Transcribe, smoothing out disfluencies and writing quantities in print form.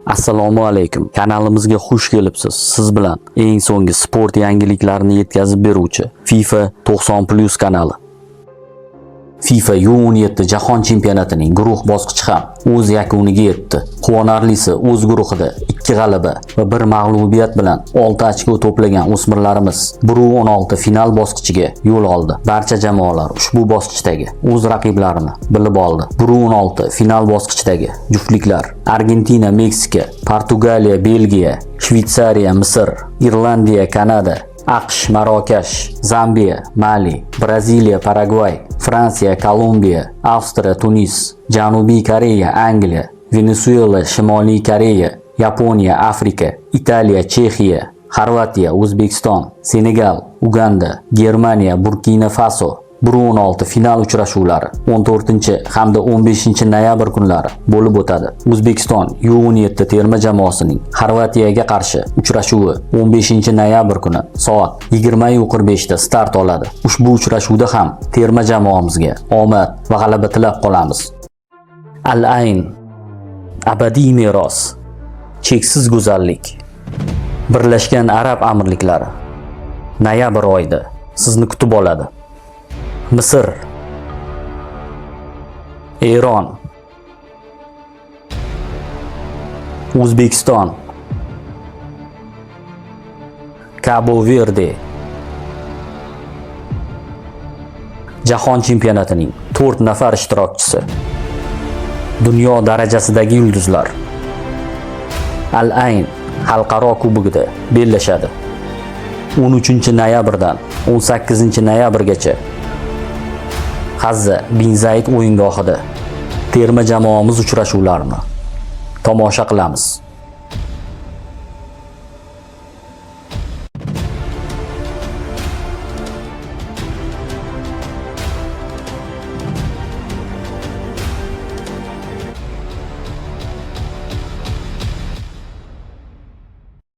Assalomu alaykum. Kanalimizga xush kelibsiz. Siz bilan eng so'nggi sport yangiliklarini yetkazib beruvchi FIFA 90+ kanali. FIFA U17 Jahon chempionatining guruh bosqichi ham o'z yakuniga yetdi. Quvonarlisi, o'z guruhida 2 g'alaba va 1 mag'lubiyat bilan 6 ochko to'plagan o'smirlarimiz 1-16 final bosqichiga yo'l oldi. Barcha jamoalar ushbu bosqichdagi o'z raqiblarini bilib oldi. 1-16 final bosqichidagi juftliklar: Argentina, Meksika, Portugaliya, Belgiya, Shvetsariya, Misr, Irlandiya, Kanada, AQSh, Marokash, Zambiya, Mali, Braziliya, Paragvay, Fransiya, Kolumbiya, Avstriya, Tunis, Janubiy Koreya, Angliya, Venesuela, Shimoliy Koreya, Yaponiya, Afrika, Italiya, Chexiya, Xorvatiya, O'zbekiston, Senegal, Uganda, Germaniya, Burkina Faso. 1-16 final uchrashuvlari 14 hamda 15 noyabr kunlari bo'lib o'tadi. O'zbekiston U17 terma jamoasining Xorvatiyaga qarshi uchrashuvi 15 noyabr kuni soat 20:45 da start oladi. Ushbu uchrashuvda ham terma jamoamizga omad va g'alaba tilab qolamiz. Al-Ayn, abadiy meros, cheksiz go'zallik. Birlashgan Arab Amirliklari noyabr oyida sizni kutib oladi. Misr, Eron, O'zbekiston, Cabo Verde. Jahon chempionatining 4 nafar ishtirokchisi. Dunyo darajasidagi yulduzlar Al-Ayn xalqaro kubogida bellashadi. 13 noyabrdan 18 noyabrgacha Hazza bin Zayd o'yingohida terma jamoamiz uchrashuvlarini tomosha qilamiz.